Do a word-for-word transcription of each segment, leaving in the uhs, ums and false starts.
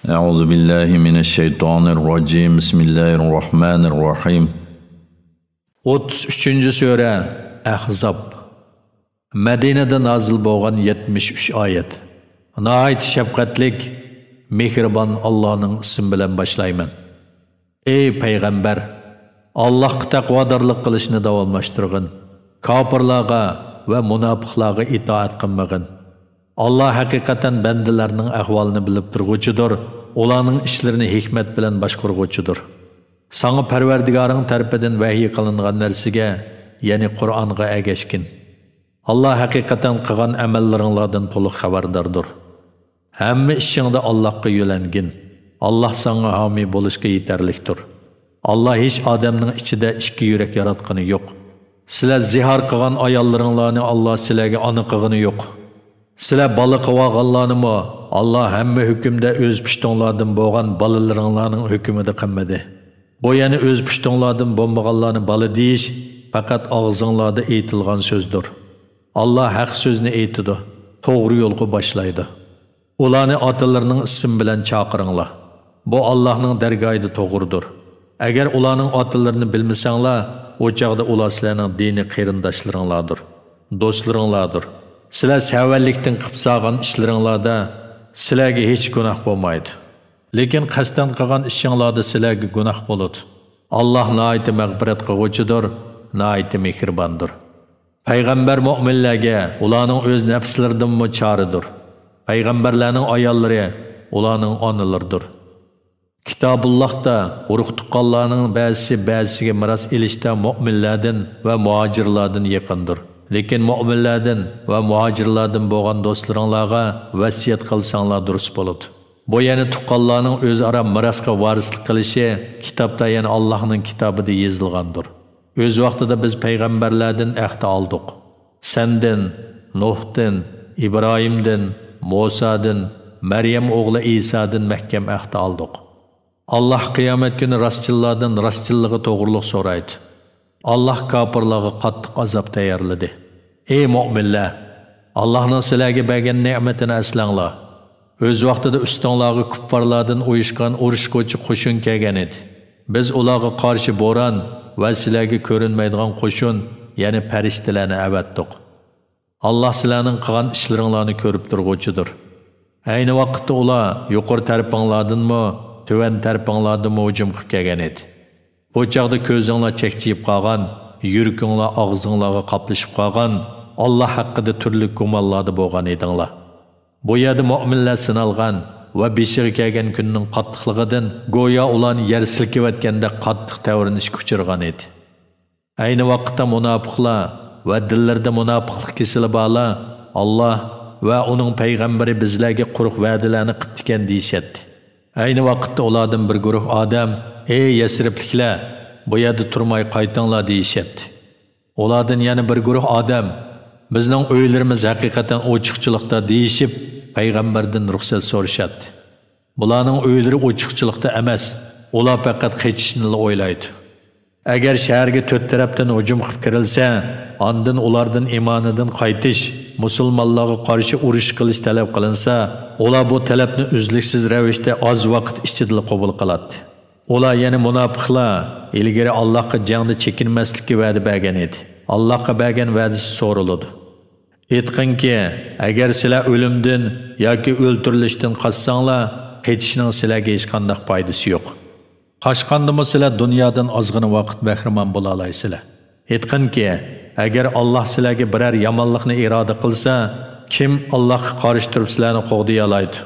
أعوذ بالله من الشيطان الرجيم. بسم الله الرحمن الرحيم. ئوتتۇز ئۈچىنچى سۈرە، ئەھزاب. مەدىنىدە نازىل بولغان يەتمىش ئۈچ ئايەت. ناھايىتى شەپقەتلىك، مېھرىبان ئاللانىڭ ئىسمى بىلەن باشلايمەن. ئەي پەيغەمبەر! ئاللاھقا تەقۋادارلىق قىلىشنى داۋاملاشتۇرغىن. كاپىرلارغا ۋە مۇناپىقلارغا ئىتائەت قىلمىغىن. ئاللا ھەقىقەتەن بەندىلەرنىڭ ئەھۋالىنى بىلىپ تۇرغۇچىدۇر، ئۇلارنىڭ ئىشلىرىنى ھېكمەت بىلەن باشقۇرغۇچىدۇر. ساڭا پەرۋەردىگارىڭ تەرىپىدىن ۋەھيى قىلىنغان نەرسىگە، يەنى قۇرئانغا ئەگەشكىن. ئاللا ھەقىقەتەن قىلغان ئەمەللىرىڭلاردىن تولۇق خەۋەرداردۇر. ھەممە ئىشىڭدا ئاللاھقا يۆلەنگىن. ئاللا ساڭا ھامىي بولۇشقا يېتەرلىكتۇر. ئاللا ھېچ ئادەمنىڭ ئىچىدە ئىككى يۈرەك ياراتقىنى يوق. سىلەر زىھار قىلغان ئاياللىرىڭلارنى ئاللا سىلەرگە ئانا قىلغىنى يوق. سىلەر بالا قىلىۋالغانلارنىمۇ ئاللا ھەممە ھۆكۈمدە ئۆز پۇشتۇڭلاردىن بولغان بالىلىرىڭلارنىڭ ھۆكۈمىدە قىلمىدى. بۇ يەنە ئۆز پۇشتۇڭلاردىن بولمىغانلارنى بالا دېيىش پەقەت ئاغزىڭلاردا ئېيتىلغان سۆزدۇر. ئاللا ھەق سۆزنى ئېيتىدۇ، توغرا يولغا باشلايدۇ. ئۇلارنى ئاتىلىرىنىڭ ئىسمى بىلەن چاقىرىڭلار. بۇ ئاللاھنىڭ دەرگاھىدا توغرىدۇر. ئەگەر ئۇلارنىڭ ئاتىلىرىنى بىلمىسەڭلار، ئۇ چاغدا ئۇلار سىلەرنىڭ دىنىي قېرىنداشلىرىڭلاردۇر، دوستلىرىڭلاردۇر. سىلەر سەۋەنلىكتىن قىلىپ سالغان ئىشلىرىڭلاردا سىلەرگە ھېچ گۇناھ بولمايدۇ. لېكىن قەستەن قىلغان ئىشىڭلاردا سىلەرگە گۇناھ بولىدۇ. ئاللاھ ناھايىتى مەغپىرەت قىلغۇچىدۇر، ناھايىتى مېھرىباندۇر. پەيغەمبەر مۆمىنلەرگە ئۇلارنىڭ ئۆز نەپسلىرىدىنمۇ چارىدۇر. پەيغەمبەرلەرنىڭ ئاياللىرى ئۇلارنىڭ ئانىلىرىدۇر. كىتابۇللاھتا ئۇرۇق-تۇغقانلارنىڭ بەزىسى بەزىسىگە مىراس ئېلىشتا مۆمىنلەردىن ۋە مۇھاجىرلاردىن يېقىندۇر. لېكىن مۆمىنلەردىن ۋە مۇھاجىرلاردىن بولغان دوستلىرىڭلارغا ۋەسىيەت قىلساڭلار دۇرۇس بولىدۇ. بۇ يەنى تۇغقانلارنىڭ ئۆزئارا مىراسقا ۋارىسلىق قىلىشى كىتابتا، يەنى ئاللاھنىڭ كىتابىدا يېزىلغاندۇر. ئۆز ۋاقتىدا بىز پەيغەمبەرلەردىن ئەھدە ئالدۇق. سەندىن، نۇھتىن، ئىبراھىمدىن، مۇسادىن، مەريەم ئوغلى ئىسادىن مەھكەم ئەھدە ئالدۇق. ئاللاھ قىيامەت كۈنى راستچىللاردىن راستچىللىقى توغرۇلۇق سورايدۇ. ئاللاھ كاپىرلارغا قاتتىق ئازاب تەييارلىدى. ئەي مۆمىنلەر! ئاللاھنىڭ سىلەرگە بەرگەن نېمىتىنى ئەسلەڭلار. ئۆز ۋاقتىدا ئۈستۈڭلارغا كۇپپارلاردىن ئۇيۇشقان ئۇرۇشقۇچى قوشۇن كەلگەن ئىدى. بىز ئۇلارغا قارشى بوران ۋە سىلەرگە كۆرۈنمەيدىغان قوشۇن، يەنى پەرىشتىلەرنى ئەۋەتتۇق. ئاللاھ سىلەرنىڭ قىلغان ئىشلىرىڭلارنى كۆرۈپ تۇرغۇچىدۇر. ئەينى ۋاقىتتا ئۇلار يۇقىرى تەرىپىڭلاردىنمۇ، تۆۋەن تەرىپىڭلاردىنمۇ ھۇجۇم قىلىپ كەلگەن ئىدى. بۇ چاغدا كۆزۈڭلار چەكچىيىپ قالغان، يۈرىكىڭلار ئاغزىڭلارغا قاپلىشىپ قالغان، ئاللاھ ھەققىدە تۈرلۈك گۇمانلاردا بولغان ئىدىڭلار. بۇ يەردە مۆمىنلەر سىنالغان ۋە بېشىغا كەلگەن كۈننىڭ قاتتىقلىقىدىن گويا ئۇلارنى يەر سىلكىۋەتكەندەك قاتتىق تەۋرىنىشكە ئۇچرىغان ئىدى. ئەينى ۋاقىتتا مۇناپىقلار ۋە دىللىرىدا مۇناپىقلىق كېسىلى بارلار، «ئاللاھ ۋە ئۇنىڭ پەيغەمبىرى بىزلەرگە قۇرۇق ۋەدىلەرنى قىپتىكەن» دېيىشەتتى. ئەينى ۋاقىتتا ئۇلاردىن بىر گۇرۇھ ئادەم، «ئەي يەسرىبلىكلەر، بۇ يەردە تۇرماي قايتىڭلار» دېيىشەتتى. ئۇلاردىن يەنە بىر گۇرۇھ ئادەم، «بىزنىڭ ئۆيلىرىمىز ھەقىقەتەن ئوچۇقچىلىقتا» دېيىشىپ، پەيغەمبەردىن رۇخسەت سورىشاتتى. بۇلارنىڭ ئۆيلىرى ئوچۇقچىلىقتا ئەمەس، ئۇلار پەقەت قېچىشنىلا ئويلايدۇ. ئەگەر شەھەرگە تۆت تەرەپتىن ھۇجۇم قىلىپ كىرىلسە، ئاندىن ئۇلاردىن ئىمانىدىن قايتىش، مۇسۇلمانلارغا قارشى ئۇرۇش قىلىش تەلەپ قىلىنسا، ئۇلار بۇ تەلەپنى ئۈزلۈكسىز رەۋىشتە ئاز ۋاقىت ئىچىدىلا قوبۇل قىلاتتى. ئۇلار، يەنى مۇناپىقلار، ئىلگىرى ئاللاھقا جەڭدە چېكىنمەسلىككە ۋەدە بەرگەن ئىدى. ئاللاھقا بەرگەن ۋەدىسى سورىلىدۇ. ئېيتقىنكى، ئەگەر سىلەر ئۆلۈمدىن ياكى ئۆلتۈرۈلۈشتىن قاچساڭلار، قېچىشنىڭ سىلەرگە ھېچقانداق پايدىسى يوق. قاچقاندىمۇ سىلەر دۇنيادىن ئازغىنا ۋاقىت بەھرىمەن بولالايسىلەر. ئېيتقىنكى، ئەگەر ئاللاھ سىلەرگە بىرەر يامانلىقنى ئىرادە قىلسا، كىم ئاللاھقا قارشى تۇرۇپ سىلەرنى قوغدىيالايدۇ؟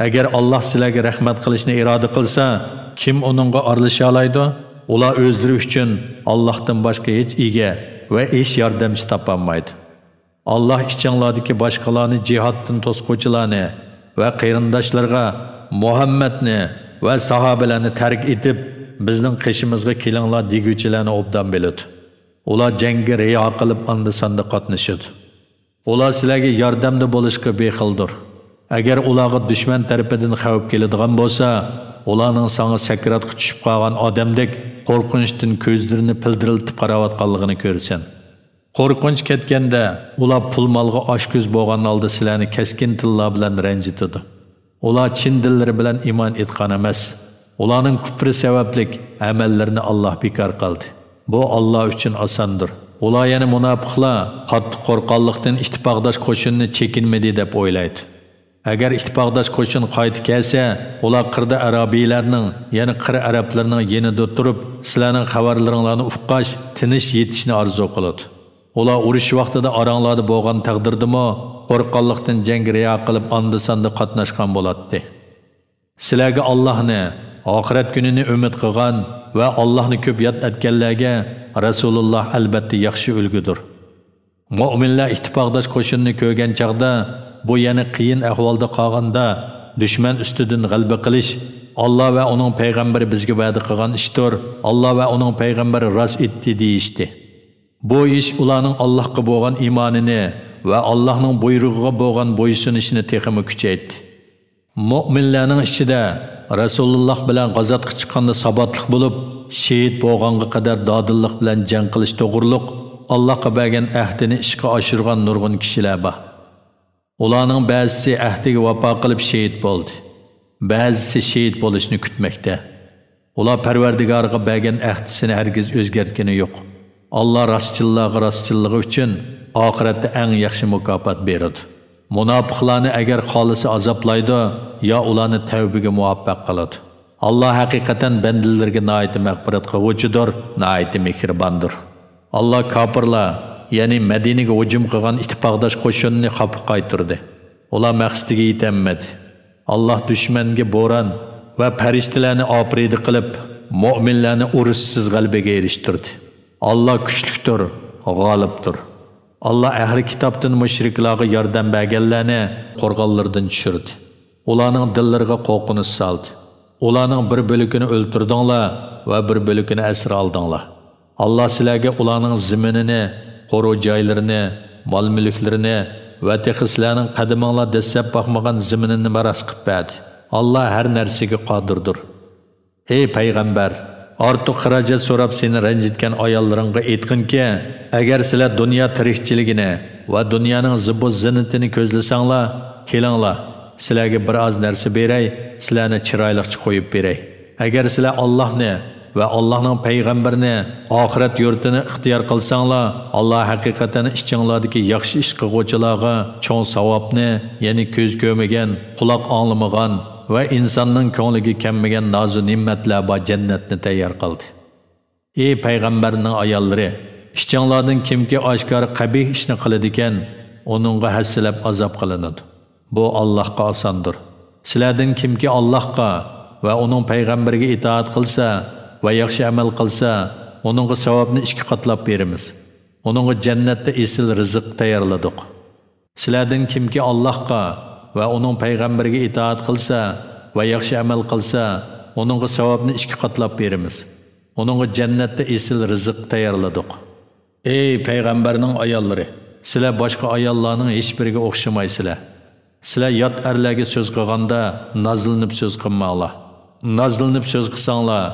ئەگەر ئاللاھ سىلەرگە رەھمەت قىلىشنى ئىرادە قىلسا، كىم ئۇنىڭغا ئارىلىشالايدۇ؟ ئۇلار ئۆزلىرى ئۈچۈن ئاللاھتىن باشقا ھېچ ئىگە ۋە ھېچ ياردەمچى تاپالمايدۇ. ئاللاھ ئىچىڭلاردىكى باشقىلارنى جىھادتىن توسقۇچىلارنى ۋە قېرىنداشلىرىغا مۇھەممەدنى ۋە ساھابىلەرنى تەرك ئېتىپ، بىزنىڭ قېشىمىزغا كېلىڭلار دېگۈچىلەرنى ئوبدان بىلىدۇ. ئۇلار جەڭگە رىيا قىلىپ ئاندا-ساندا قاتنىشىدۇ. ئۇلار سىلەرگە ياردەمدە بولۇشقا بېخىلدۇر. ئەگەر ئۇلارغا دۈشمەن تەرىپىدىن خەۋپ كېلىدىغان بولسا، ئۇلارنىڭ ساڭا سەكراتقا چۈشۈپ قالغان ئادەمدەك قورقۇنچتىن كۆزلىرىنى پىلدىرلىتىپ قاراۋاتقانلىقىنى كۆرىسەن. قورقۇنچ كەتكەندە، ئۇلار پۇل-مالغا ئاچكۆز بولغان ھالدا سىلەرنى كەسكىن تىللار بىلەن رەنجىتىدۇ. ئۇلار چىن دىللىرى بىلەن ئىمان ئېيتقان ئەمەس. ئۇلارنىڭ كۇپرى سەۋەبلىك ئەمەللىرىنى ئاللاھ بىكار قىلدى. بۇ ئاللاھ ئۈچۈن ئاساندۇر. ئۇلار، يەنى مۇناپىقلار، قاتتىق قورققانلىقتىن ئىتتىپاقداش قوشۇننى چېكىنمىدى دەپ ئويلايدۇ. ئەگەر ئىتتىپاقداش قوشۇن قايتا كەلسە، ئۇلار قىردا ئەرابىيلەرنىڭ، يەنى قىر ئەرەبلىرىنىڭ يېنىدا تۇرۇپ، سىلەرنىڭ خەۋەرلىرىڭلارنى ئۇققاچ، تىنچ يېتىشنى ئارزۇ قىلىدۇ. ئۇلار ئۇرۇش ۋاقتىدا ئاراڭلاردا بولغان تەقدىردىمۇ، قورققانلىقتىن جەڭگە رىيا قىلىپ، ئاندا-ساندا قاتناشقان بولاتتى. سىلەرگە ئاللاھنى، ئاخىرەت كۈنىنى ئۈمىد قىلغان ۋە ئاللاھنى كۆپ ياد ئەتكەنلەرگە رەسۇلۇللاھ ئەلبەتتە ياخشى ئۈلگىدۇر. مۆمىنلەر ئىتتىپاقداش قوشۇننى كۆرگەن چاغدا، بۇ يەنە قىيىن ئەھۋالدا قالغاندا، دۈشمەن ئۈستىدىن غەلىبە قىلىش ئاللاھ ۋە ئۇنىڭ پەيغەمبىرى بىزگە ۋەدە قىلغان ئىشتۇر، ئاللاھ ۋە ئۇنىڭ پەيغەمبىرى راست ئېيتتى، دېيىشتى. بۇ ئىش ئۇلارنىڭ ئاللاھقا بولغان ئىمانىنى ۋە ئاللاھنىڭ بۇيرۇقىغا بولغان بويسۇنۇشىنى تېخىمۇ كۈچەيتتى. مۆمىنلەرنىڭ ئىچىدە رەسۇلۇللاھ بىلەن غازاتقا چىققاندا ساباتلىق بولۇپ، شېھىت بولغانغا قەدەر دادىللىق بىلەن جەڭ قىلىش توغرۇلۇق ئاللاھقا بەرگەن ئەھدىنى ئىشقا ئاشۇرغان نۇرغۇن كىشىلەر بار. ئۇلارنىڭ بەزىسى ئەھدىگە ۋاپا قىلىپ شېھىت بولدى، بەزىسى شېھىت بولۇشنى كۈتمەكتە. ئۇلار پەرۋەردىگارىغا بەرگەن ئەھدىسىنى ھەرگىز ئۆزگەرتكىنى يوق. ئاللاھ راستچىللارغا راستچىللىقى ئۈچۈن ئاخىرەتتە ئەڭ ياخشى مۇكاپات بېرىدۇ. مۇناپىقلارنى ئەگەر خالىسا ئازابلايدۇ يا ئۇلارنى تەۋبىگە مۇۋەپپەق قىلىدۇ. ئاللاھ ھەقىقەتەن بەندىلىرىگە ناھايىتى مەغپىرەت قىلغۇچىدۇر، ناھايىتى مېھرىباندۇر. ئاللاھ كاپىرلار، يەنى مەدىنىگە ھۇجۇم قىلغان ئىتتىپاقداش قوشۇننى خاپا قايتۇردى. ئۇلار مەقسىتىگە يېتەلمىدى. ئاللاھ دۈشمەنگە بوران ۋە پەرىشتىلەرنى ئاپىرىدە قىلىپ، مۆمىنلەرنى ئۇرۇشسىز غەلىبىگە ئېرىشتۈردى. ئاللاھ كۈچلۈكتۇر، غالىبتۇر. ئاللاھ ئەھلى كىتابتىن مۇشرىكلارغا ياردەم بەرگەنلەرنى قورغانلىرىدىن چۈشۈردى. ئۇلارنىڭ دىللىرىغا قورقۇنچ سالدى. ئۇلارنىڭ بىر بۆلىكىنى ئۆلتۈردۈڭلار ۋە بىر بۆلىكىنى ئەسىر ئالدىڭلار. ئاللاھ سىلەرگە ئۇلارنىڭ زېمىنىنى، قورۇ جايلىرىنى، مال-مۈلۈكلىرىنى ۋە تېخى سىلەرنىڭ قەدىمىڭلار دەسسەپ باقمىغان زېمىنىنى مىراس قىلىپ بەردى. ئاللاھ ھەر نەرسىگە قادىردۇر. ئەي پەيغەمبەر، ئارتۇق خىراجەت سوراپ سېنى رەنجىتكەن ئاياللىرىڭغا ئېيتقىنكى، ئەگەر سىلەر دۇنيا تىرىكچىلىكىنى ۋە دۇنيانىڭ زىبۇ-زىننىتىنى كۆزلىسەڭلار، كېلىڭلار، سىلەرگە بىر ئاز نەرسە بېرەي، سىلەرنى چىرايلىقچە قويۇپ بېرەي. ئەگەر سىلەر ئاللاھنى ۋە ئاللاھنىڭ پەيغەمبىرىنى، ئاخىرەت يۇرتىنى ئىختىيار قىلساڭلار، ئاللاھ ھەقىقەتەن ئىچىڭلاردىكى ياخشى ئىش قىلغۇچىلارغا چوڭ ساۋابنى، يەنى كۆز كۆرمىگەن، قۇلاق ئاڭلىمىغان ۋە ئىنساننىڭ كۆڭلىگە كەلمىگەن نازۇ نېمەتلەر بار جەننەتنى تەييار قىلدى. ئى پەيغەمبەرنىڭ ئاياللىرى، ئىچىڭلاردىن كىمكى ئاشكارا قەبىھ ئىشنى قىلىدىكەن، ئۇنىڭغا ھەسسىلەپ ئازاب قىلىنىدۇ. بۇ ئاللاھقا ئاساندۇر. سىلەردىن كىمكى ئاللاھقا ۋە ئۇنىڭ پەيغەمبىرىگە ئىتائەت قىلسا ۋە ياخشى ئەمەل قىلسا، ئۇنىڭغا ساۋابنى ئىككى قاتلاپ بېرىمىز. ئۇنىڭغا جەننەتتە ئېسىل رىزىق تەييارلىدۇق. سىلەردىن كىمكى ئاللاھقا ۋە ئۇنىڭ پەيغەمبىرىگە ئىتائەت قىلسا ۋە ياخشى ئەمەل قىلسا، ئۇنىڭغا ساۋابنى ئىككى قاتلاپ بېرىمىز. ئۇنىڭغا جەننەتتە ئېسىل رىزىق تەييارلىدۇق. ئەي پەيغەمبەرنىڭ ئاياللىرى، سىلەر باشقا ئاياللارنىڭ ھېچبىرىگە ئوخشىمايسىلەر. سىلەر يات ئەرلەرگە سۆز قىلغاندا نازلىنىپ سۆز قىلماڭلار. نازلىنىپ سۆز قىلساڭلار،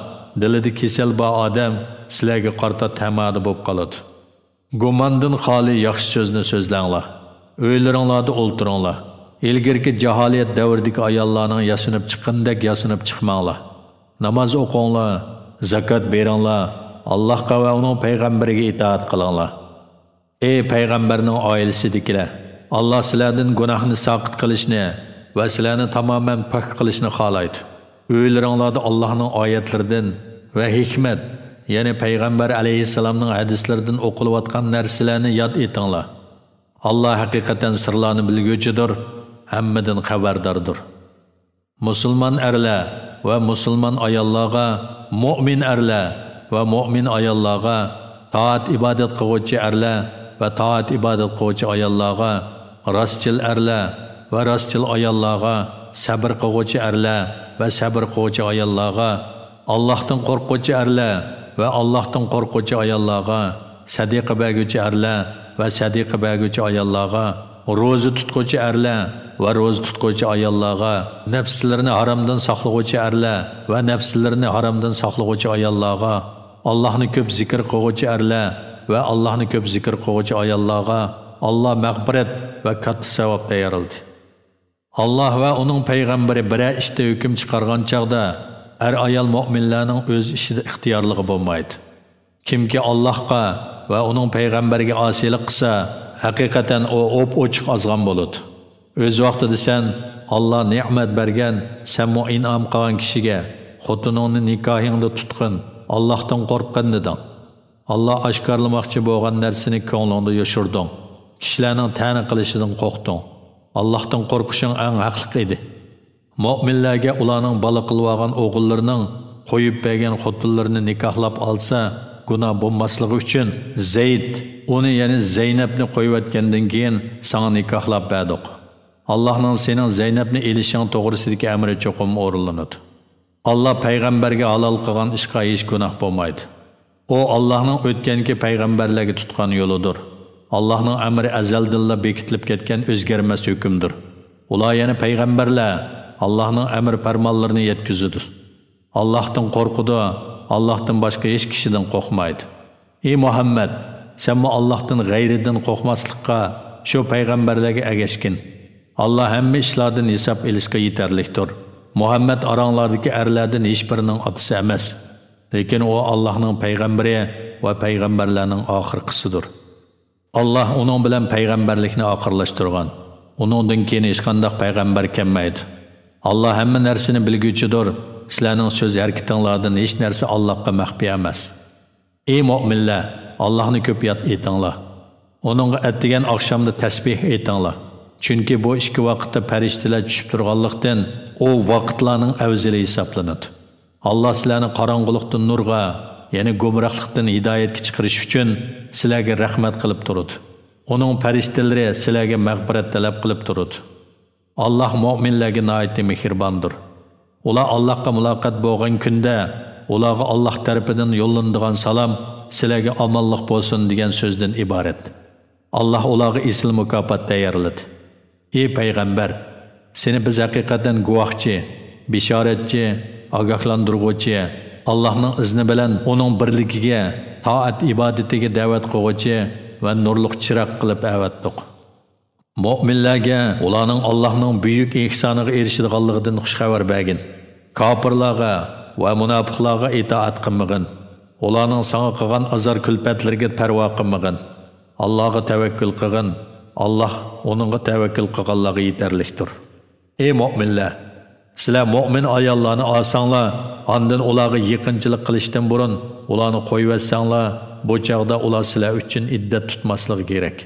دىلىدا كېسەل بار ئادەم سىلەرگە قارىتا تەمادە بولۇپ قالىدۇ. گۇماندىن خالىي ياخشى سۆزنى سۆزلەڭلار. ئۆيلىرىڭلاردا ئولتۇرۇڭلار. ئىلگىرىكى جاھالىيەت دەۋرىدىكى ئاياللارنىڭ ياسىنىپ چىققىنىدەك ياسىنىپ چىقماڭلار. ناماز ئوقۇڭلار، زاكات بېرىڭلار، ئاللاھقا ۋە ئۇنىڭ پەيغەمبىرىگە ئىتائەت قىلىڭلار. ئەي پەيغەمبەرنىڭ ئائىلىسىدىكىلەر! ئاللاھ سىلەردىن گۇناھنى ساقىت قىلىشنى ۋە سىلەرنى تامامەن پاك قىلىشنى خالايدۇ. ئۆيلىرىڭلاردا ئاللاھنىڭ ئايەتلىرىدىن ۋە ھېكمەت، يەنى پەيغەمبەر ئەلەيھىسسالامنىڭ ھەدىسلىرىدىن ئوقۇلۇۋاتقان نەرسىلەرنى ياد ئېتىڭلار. ئاللاھ ھەقىقەتەن سىرلارنى بىلگۈچىدۇر، ھەممىدىن خەۋەرداردۇر. مۇسۇلمان ئەرلەر ۋە مۇسۇلمان ئاياللارغا، مۆمىن ئەرلەر ۋە مۆمىن ئاياللارغا، تائەت-ئىبادەت قىلغۇچى ئەرلەر ۋە تائەت-ئىبادەت قىلغۇچى ئاياللارغا، راستچىل ئەرلەر ۋە راستچىل ئاياللارغا، سەبرى قىلغۇچى ئەرلەر ۋە سەبرى قىلغۇچى ئاياللارغا، ئاللاھتىن قورققۇچى ئەرلەر ۋە ئاللاھتىن قورققۇچى ئاياللارغا، سەدىقە بەرگۈچى ئەرلەر ۋە سەدىقە بەرگۈچى ئاياللارغا، روزا تۇتقۇچى ئەرلەر ۋە روزا تۇتقۇچى ئاياللارغا، نەپسلىرىنى ھارامدىن ساقلىغۇچى ئەرلەر ۋە نەپسلىرىنى ھارامدىن ساقلىغۇچى ئاياللارغا، ئاللاھنى كۆپ زىكىر قىلغۇچى ئەرلەر ۋە ئاللاھنى كۆپ زىكىر قىلغۇچى ئاياللارغا ئاللاھ مەغپىرەت ۋە كاتتا ساۋاب تەييارلىدى. ئاللاھ ۋە ئۇنىڭ پەيغەمبىرى بىرەر ئىشتا ھۆكۈم چىقارغان چاغدا، ئەر-ئايال مۆمىنلەرنىڭ ئۆز ئىشىدا ئىختىيارلىقى بولمايدۇ. كىمكى ئاللاھقا ۋە ئۇنىڭ پەيغەمبىرىگە ئاسىيلىق قىلسا، ھەقىقەتەن ئۇ ئوپئوچۇق ئازغان بولىدۇ. ئۆز ۋاقتىدا سەن، ئاللاھ نېمەت بەرگەن، سەنمۇ ئىنئام قىلغان كىشىگە خوتۇنۇڭنى نىكاھىڭدا تۇتقىن، ئاللاھتىن قورققىن دېدىڭ. ئاللاھ ئاشكارىلىماقچى بولغان نەرسىنى كۆڭلۈڭدە يوشۇردۇڭ. كىشىلەرنىڭ تەنە قىلىشىدىن قورقتۇڭ. ئاللاھتىن قورقۇشۇڭ ئەڭ ھەقلىق ئىدى. مۆمىنلەرگە ئۇلارنىڭ بالا قىلىۋالغان ئوغۇللىرىنىڭ قويۇپ بەرگەن خوتۇنلىرىنى نىكاھلاپ ئالسا، گۇناھ بولماسلىقى ئۈچۈن زەيد، ئۇنى، يەنى زەينەپنى قويۇۋەتكەندىن كېيىن ساڭا نىكاھلاپ بەردۇق. ئاللاھنىڭ سېنىڭ زەينەپنى ئېلىشىڭ توغرىسىدىكى ئەمرى چوقۇم ئورۇنلىنىدۇ. ئاللاھ پەيغەمبەرگە ھالال قىلغان ئىشقا ھېچ گۇناھ بولمايدۇ. ئۇ ئاللاھنىڭ ئۆتكەنكى پەيغەمبەرلەرگە تۇتقان يولىدۇر. ئاللاھنىڭ ئەمرى ئەزەلدىنلا بېكىتىلىپ كەتكەن ئۆزگەرمەس ھۆكۈمدۇر. ئۇلار، يەنى پەيغەمبەرلەر، ئاللاھنىڭ ئەمر پەرمانلىرىنى يەتكۈزىدۇ. ئاللاھتىن قورقىدۇ، ئاللاھتىن باشقا ھېچ كىشىدىن قورقمايدۇ. ئى مۇھەممەد، سەنمۇ ئاللاھتىن غەيرىدىن قورقماسلىققا شۇ پەيغەمبەرلەرگە ئەگەشكىن. ئاللاھ ھەممە ئىشلاردىن ھېساب ئېلىشقا يېتەرلىكتۇر. مۇھەممەد ئاراڭلاردىكى ئەرلەردىن ھېچبىرىنىڭ ئاتىسى ئەمەس. لېكىن ئۇ ئاللاھنىڭ پەيغەمبىرى ۋە پەيغەمبەرلەرنىڭ ئاخىرقىسىدۇر. ئاللاھ ئۇنىڭ بىلەن پەيغەمبەرلىكنى ئاخىرلاشتۇرغان. ئۇنىڭدىن كېيىن ھېچقانداق پەيغەمبەر كەلمەيدۇ. ئاللاھ ھەممە نەرسىنى بىلگۈچىدۇر. سىلەرنىڭ سۆز ھەرىكىتىڭلاردىن ھېچ نەرسە ئاللاھقا مەخپىي ئەمەس. ئى مۆمىنلەر، ئاللاھنى كۆپ ياد ئېتىڭلار. ئۇنىڭغا ئەتىگەن ئاخشامدا تەسبىھ ئېيتىڭلار. چۈنكى بۇ ئىككى ۋاقىتتا پەرىشتىلەر چۈشۈپ تۇرغانلىقتىن، ئۇ ۋاقىتلارنىڭ ئەۋزىلى ھېسابلىنىدۇ. ئاللاھ سىلەرنى قاراڭغۇلۇقتىن نۇرغا، يەنى گۇمراھلىقتىن ھىدايەتكە چىقىرىش ئۈچۈن سىلەرگە رەھمەت قىلىپ تۇرىدۇ. ئۇنىڭ پەرىشتىلىرى سىلەرگە مەغپىرەت تەلەپ قىلىپ تۇرىدۇ. ئاللاھ مۆمىنلەرگە ناھايىتى مېھرىباندۇر. ئۇلار ئاللاھقا مۇلاقات بولغان كۈندە، ئۇلارغا ئاللاھ تەرىپىدىن يوللىنىدىغان سالام سىلەرگە ئامانلىق بولسۇن دېگەن سۆزدىن ئىبارەت. ئاللاھ ئۇلارغا ئېسىل مۇكاپات تەييارلىدى. ئى پەيغەمبەر، سېنى بىز ھەقىقەتەن گۇۋاھچى، بېشارەتچى، ئاگاھلاندۇرغۇچى، ئاللاھنىڭ ئىزنى بىلەن ئۇنىڭ بىرلىكىگە، تائەت ئىبادىتىگە دەۋەت قىلغۇچى ۋە نۇرلۇق چىراغ قىلىپ ئەۋەتتۇق. مۆمىنلەرگە ئۇلارنىڭ ئاللاھنىڭ بۈيۈك ئېھسانىغا ئېرىشىدىغانلىقىدىن خۇش خەۋەر بەرگىن. كاپىرلارغا ۋە مۇناپىقلارغا ئىتائەت قىلمىغىن. ئۇلارنىڭ ساڭا قىلغان ئازار-كۈلپەتلىرىگە پەرۋا قىلمىغىن. ئاللاھقا تەۋەككۈل قىلغىن. ئاللاھ ئۇنىڭغا تەۋەككۈل قىلغانلارغا يېتەرلىكتۇر. ئى مۆمىنلەر! سىلەر مۆمىن ئاياللارنى ئالساڭلار، ئاندىن ئۇلارغا يېقىنچىلىق قىلىشتىن بۇرۇن ئۇلارنى قويۇۋەتسەڭلار، بۇ چاغدا ئۇلار سىلەر ئۈچۈن ئىددەت تۇتماسلىقى كېرەك.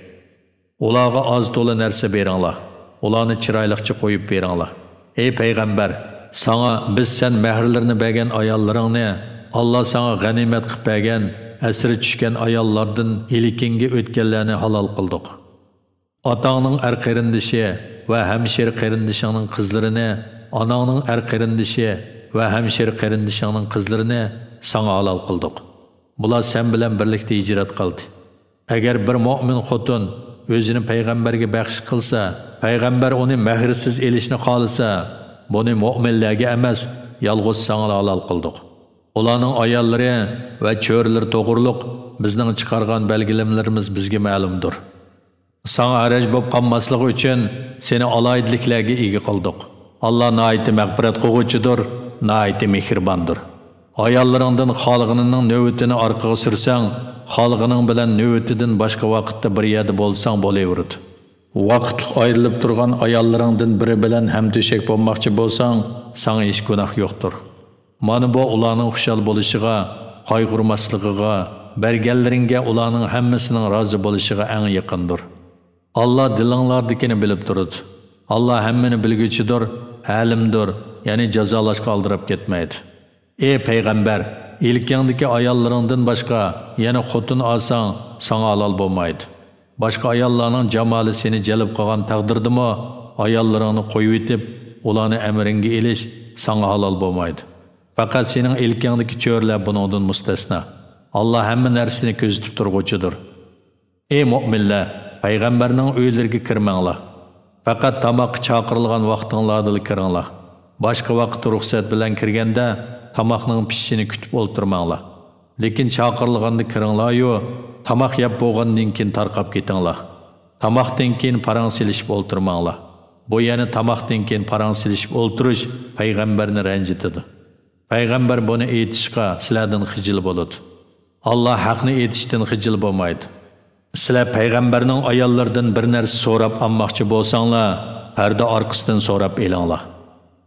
ئۇلارغا ئاز-تولا نەرسە بېرىڭلار. ئۇلارنى چىرايلىقچە قويۇپ بېرىڭلار. ئەي پەيغەمبەر، ساڭا بىز سەن مەھىرلىرىنى بەرگەن ئاياللىرىڭنى، ئاللا ساڭا غەنىيمەت قىلىپ بەرگەن ئەسىرى چۈشكەن ئاياللاردىن ئىلكىڭگە ئۆتكەنلەرنى ھالال قىلدۇق. ئاتاڭنىڭ ئەر قېرىندىشى ۋە ھەمشىرە قېرىندىشىڭنىڭ قىزلىرىنى، ئاناڭنىڭ ئەر قېرىندىشى ۋە ھەمشىرە قېرىندىشىڭنىڭ قىزلىرىنى ساڭا ھالال قىلدۇق. بۇلار سەن بىلەن بىرلىكتە ھىجرەت قىلدى. ئەگەر بىر مۆمىن خوتۇن ئۆزىنى پەيغەمبەرگە بەخش قىلسا، پەيغەمبەر ئۇنى مەھىرسىز ئېلىشنى خالىسا، بۇنى مۆمىنلەرگە ئەمەس، يالغۇز ساڭىلا ھالال قىلدۇق. ئۇلارنىڭ ئاياللىرى ۋە چۆرىلىرى توغرۇلۇق بىزنىڭ چىقارغان بەلگىلىمىلىرىمىز بىزگە مەلۇمدۇر. ساڭا ھەرەج بولۇپ قالماسلىقى ئۈچۈن سېنى ئالاھىدىلىكلەرگە ئىگە قىلدۇق. ئاللا ناھايىتى مەغپىرەت قىلغۇچىدۇر، ناھايىتى مېھرىباندۇر. ئاياللىرىڭدىن خالىغىنىنىڭ نۆۋىتىنى ئارقىغا سۈرسەڭ، خالىغىنىڭ بىلەن نۆۋىتىدىن باشقا ۋاقىتتا بىر يەردە بولساڭ بولۇۋېرىدۇ. ۋاقىتلىق ئايرىلىپ تۇرغان ئاياللىرىڭدىن بىرى بىلەن ھەمتۆشەك بولماقچى بولساڭ، ساڭا ھېچ گۇناھ يوقتۇر. مانا بۇ ئۇلارنىڭ خۇشال بولۇشىغا، قايغۇرماسلىقىغا، بەرگەنلىرىڭگە ئۇلارنىڭ ھەممىسىنىڭ رازى بولۇشىغا ئەڭ يېقىندۇر. ئاللا دىلىڭلاردىكىنى بىلىپ تۇرىدۇ. ئاللا ھەممىنى بىلگۈچىدۇر، ھەلىمدۇر، يەنى جازالاشقا ئالدىراپ كەتمەيدۇ. ئى پەيغەمبەر، ئىلكىڭدىكى ئاياللىرىڭدىن باشقا يەنە خوتۇن ئالساڭ، ساڭا ھالال بولمايدۇ. باشقا ئاياللارنىڭ جامالى سېنى جەلپ قىلغان تەقدىردىمۇ، ئاياللىرىڭنى قويۇۋېتىپ، ئۇلارنى ئەمرىڭگە ئېلىش ساڭا ھالال بولمايدۇ. پەقەت سېنىڭ ئىلكىڭدىكى چۆرىلەر بۇنىڭدىن مۇستەسنا. ئاللا ھەممە نەرسىنى كۆزىتىپ تۇرغۇچىدۇر. ئى مۆمىنلەر، پەيغەمبەرنىڭ ئۆيلىرىگە كىرمەڭلار. پەقەت تاماققا چاقىرىلغان ۋاقتىڭلاردىلا كىرىڭلار. باشقا ۋاقىت رۇخسەت بىلەن كىرگەندە، تاماقنىڭ پىشىشىنى كۈتۈپ ئولتۇرماڭلار. لېكىن چاقىرىلغاندا كىرىڭلاريۇ، تاماق يەپ بولغاندىن كېيىن تارقاپ كېتىڭلار. تاماقتىن كېيىن پاراڭ سېلىشىپ ئولتۇرماڭلار. بۇ يەنى تاماقتىن كېيىن پاراڭ سېلىشىپ ئولتۇرۇش پەيغەمبەرنى رەنجىتىدۇ. پەيغەمبەر بۇنى ئېيتىشقا سىلەردىن خىجىل بولىدۇ. ئاللا ھەقنى ئېيتىشتىن خىجىل بولمايدۇ. سىلەر پەيغەمبەرنىڭ ئاياللىرىدىن بىر نەرسە سوراپ ئالماقچى بولساڭلار، پەردە ئارقىسىدىن سوراپ ئېلىڭلار.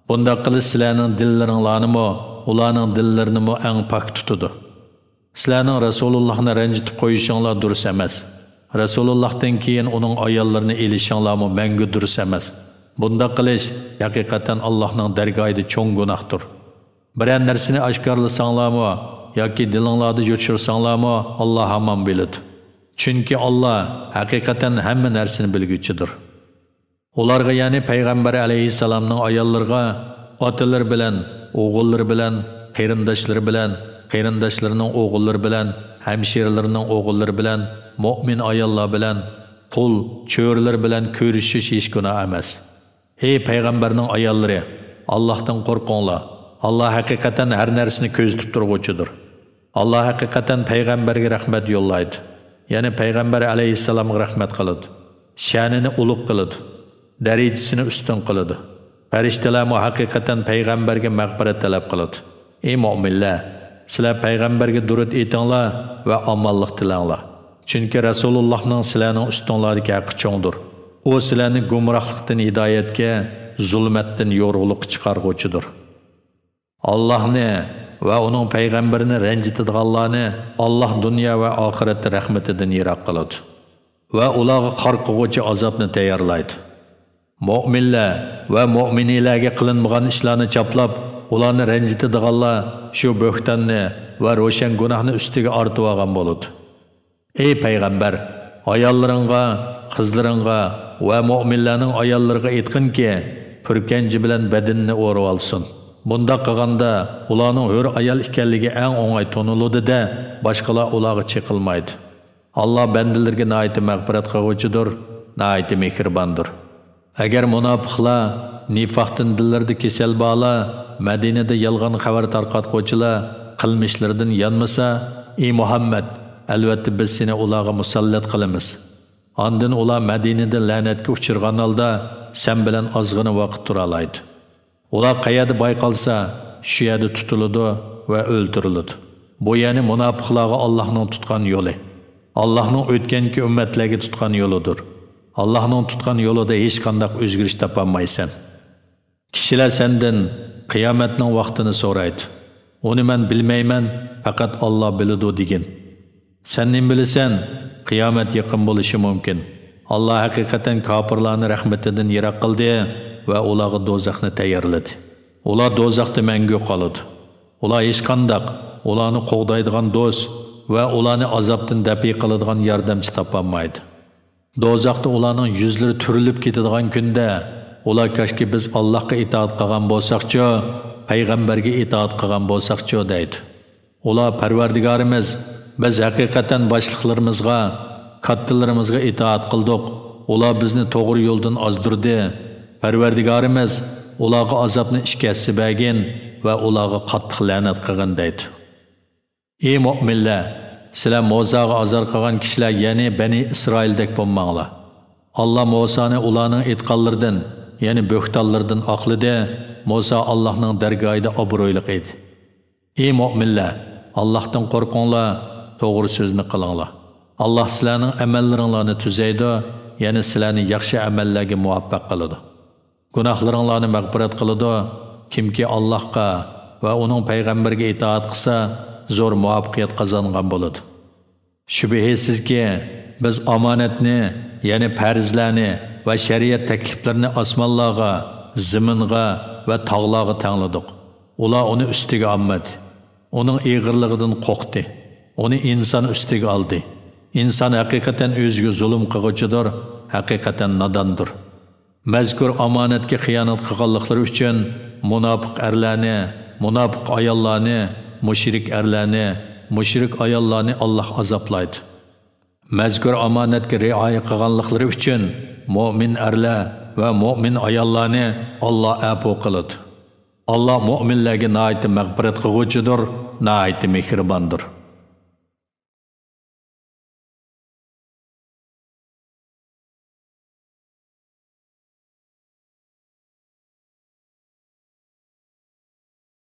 بۇنداق قىلىش سىلەرنىڭ دىللىرىڭلارنىمۇ، ئۇلارنىڭ دىللىرىنىمۇ ئەڭ پاك تۇتىدۇ. سىلەرنىڭ رەسۇلۇللاھنى رەنجىتىپ قويۇشۇڭلار دۇرۇس ئەمەس. رەسۇلۇللاھتىن كېيىن ئۇنىڭ ئاياللىرىنى ئېلىشىڭلارمۇ مەڭگۈ دۇرۇس ئەمەس. بۇنداق قىلىش ھەقىقەتەن ئاللاھنىڭ دەرگاھىدا چوڭ گۇناھتۇر. بىرەر نەرسىنى ئاشكارىلىساڭلارمۇ ياكى دىلىڭلاردا يوشۇرساڭلارمۇ، ئاللا ھامان بىلىدۇ. چۈنكى ئاللا ھەقىقەتەن ھەممە نەرسىنى بىلگۈچىدۇر. ئۇلارغا، يەنى پەيغەمبەر ئەلەيھىسسالامنىڭ ئاياللىرىغا، ئاتىلىرى بىلەن، ئوغۇللىرى بىلەن، قېرىنداشلىرى بىلەن، قېرىنداشلىرىنىڭ ئوغۇللىرى بىلەن، ھەمشىرىلىرىنىڭ ئوغۇللىرى بىلەن، مۆمىن ئاياللار بىلەن، قۇل، چۆرىلەر بىلەن كۆرۈشۈش ھېچ گۇناھ ئەمەس. ئەي پەيغەمبەرنىڭ ئاياللىرى، ئاللاھتىن قورقۇڭلار. ئاللا ھەقىقەتەن ھەر نەرسىنى كۆزىتىپ تۇرغۇچىدۇر. ئاللا ھەقىقەتەن پەيغەمبەرگە رەھمەت يوللايدۇ. يەنى پەيغەمبەر ئەلەيھىسسالامغا رەھمەت قىلىدۇ. شەنىنى ئۇلۇغ قىلىدۇ. دەرىجىسىنى ئۈستۈن قىلىدۇ. پەرىشتىلەرمۇ ھەقىقەتەن پەيغەمبەرگە مەغپىرەت تەلەپ قىلىدۇ. ئەي مۆمىنلەر، سىلەر پەيغەمبەرگە دۇرۇت ئېيتىڭلار ۋە ئامانلىق تىلەڭلار. چۈنكى رەسۇلۇللاھنىڭ سىلەرنىڭ ئۈستۈڭلاردىكى ھەققى چوڭدۇر. ئۇ سىلەرنى گۇمراھلىقتىن ھىدايەتكە، زۇلمەتتىن يورۇقلۇققا چىقارغۇچىدۇر. ئاللاھنى ۋە ئۇنىڭ پەيغەمبىرىنى رەنجىتىدىغانلارنى ئاللاھ دۇنيا ۋە ئاخىرەتتە رەھمىتىدىن يىراق قىلىدۇ ۋە ئۇلارغا قارقۇغۇچى ئازابنى تەييارلايدۇ. مۆمىنلەر ۋە مۆمىنىلەرگە قىلىنمىغان ئىشلارنى چاپلاپ، ئۇلارنى رەنجىتىدىغانلار شۇ بۆھتاننى ۋە روشەن گۇناھنى ئۈستىگە ئارتىۋالغان بولىدۇ. ئەي پەيغەمبەر، ئاياللىرىڭغا، قىزلىرىڭغا ۋە مۆمىنلەرنىڭ ئاياللىرىغا ئېيتقىنكى، پۈركەنجى بىلەن بەدىنىنى ئورىۋالسۇن. بۇنداق قىلغاندا ئۇلارنىڭ ھۆر ئايال ئىكەنلىكى ئەڭ ئوڭاي تونۇلىدۇ-دە، باشقىلار ئۇلارغا چېقىلمايدۇ. ئاللا بەندىلىرىگە ناھايىتى مەغپىرەت قىلغۇچىدۇر، ناھايىتى مېھرىباندۇر. ئەگەر مۇناپىقلار، نىفاقتىن دىللىرىدا كېسەل بارلار، مەدىنىدە يالغان خەۋەر تارقاتقۇچىلار قىلمىشلىرىدىن يانمىسا، ئى مۇھەممەد، ئەلۋەتتە بىز سېنى ئۇلارغا مۇسەللەت قىلىمىز. ئاندىن ئۇلار مەدىنىدە لەنەتكە ئۇچرىغان ھالدا سەن بىلەن ئازغىنە ۋاقىت تۇرالايدۇ. ئۇلار قەيەردە بايقالسا، شۇ يەردە تۇتۇلىدۇ ۋە ئۆلتۈرۈلىدۇ. بۇ يەنى مۇناپىقلارغا ئاللاھنىڭ تۇتقان يولى. ئاللاھنىڭ ئۆتكەنكى ئۈممەتلەرگە تۇتقان يولىدۇر. ئاللاھنىڭ تۇتقان يولىدا ھېچقانداق ئۆزگىرىش تاپالمايسەن. كىشىلەر سەندىن قىيامەتنىڭ ۋاقتىنى سورايدۇ. ئۇنى مەن بىلمەيمەن، پەقەت ئاللا بىلىدۇ دېگىن. سەن نېمە بىلىسەن؟ قىيامەت يېقىن بولۇشى مۇمكىن. ئاللا ھەقىقەتەن كاپىرلارنى رەھمىتىدىن يىراق قىلدى ۋە ئۇلارغا دوزاخنى تەييارلىدى. ئۇلار دوزاختا مەڭگۈ قالىدۇ. ئۇلار ھېچقانداق ئۇلارنى قوغدايدىغان دوست ۋە ئۇلارنى ئازابتىن دەپئى قىلىدىغان ياردەمچى تاپالمايدۇ. دوزاختا ئۇلارنىڭ يۈزلىرى تۈرۈلۈپ كېتىدىغان كۈندە، ئۇلار كاشكى بىز ئاللاھقا ئىتائەت قىلغان بولساقچۇ، پەيغەمبەرگە ئىتائەت قىلغان بولساقچۇ دەيدۇ. ئۇلار پەرۋەردىگارىمىز، بىز ھەقىقەتەن باشلىقلىرىمىزغا، كاتتىلىرىمىزغا ئىتائەت قىلدۇق، ئۇلار بىزنى توغرا يولدىن ئازدۇردى. پەرۋەردىگارىمىز، ئۇلارغا ئازابنى ئىككى ھەسسە بەرگىن ۋە ئۇلارغا قاتتىق لەنەت قىلغىن دەيدۇ. ئى مۆمىنلەر! سىلەر مۇساغا ئازار قىلغان كىشىلەر، يەنى بەنى ئىسرائىلدەك بولماڭلار. ئاللا مۇسانى ئۇلارنىڭ ئېيتقانلىرىدىن، يەنى بۆھتانلىرىدىن ئاقلىدى. مۇسا ئاللاھنىڭ دەرگاھىدا ئابرۇيلۇق ئىدى. ئى مۆمىنلەر! ئاللاھتىن قورقۇڭلار، توغرا سۆزنى قىلىڭلار. ئاللا سىلەرنىڭ ئەمەللىرىڭلارنى تۈزەيدۇ، يەنى سىلەرنى ياخشى ئەمەللەرگە مۇۋەپپەق قىلىدۇ. گۇناھلىرىڭلارنى مەغپىرەت قىلىدۇ. كىمكى ئاللاھقا ۋە ئۇنىڭ پەيغەمبىرىگە ئىتائەت قىلسا، زور مۇۋەپپەقىيەت قازانغان بولىدۇ. شۈبھىسىزكى، بىز ئامانەتنى، يەنى پەرزلەرنى ۋە شەرىئەت تەكلىپلىرىنى ئاسمانلارغا، زېمىنغا ۋە تاغلارغا تەڭلىدۇق. ئۇلار ئۇنى ئۈستىگە ئالمىدى. ئۇنىڭ ئېغىرلىقىدىن قورقتى. ئۇنى ئىنسان ئۈستىگە ئالدى. ئىنسان ھەقىقەتەن ئۆزىگە زۇلۇم قىلغۇچىدۇر، ھەقىقەتەن ناداندۇر. مەزكۇر ئامانەتكە خىيانەت قىلغانلىقلىرى ئۈچۈن مۇناپىق ئەرلەرنى، مۇناپىق ئاياللارنى، مۇشرىك ئەرلەرنى، مۇشرىك ئاياللارنى ئاللاھ ئازابلايدۇ. مەزكۇر ئامانەتكە رىئايە قىلغانلىقلىرى ئۈچۈن مۆمىن ئەرلەر ۋە مۆمىن ئاياللارنى ئاللاھ ئەپۇ قىلىدۇ. ئاللاھ مۆمىنلەرگە ناھايىتى مەغپىرەت قىلغۇچىدۇر، ناھايىتى مېھرىباندۇر.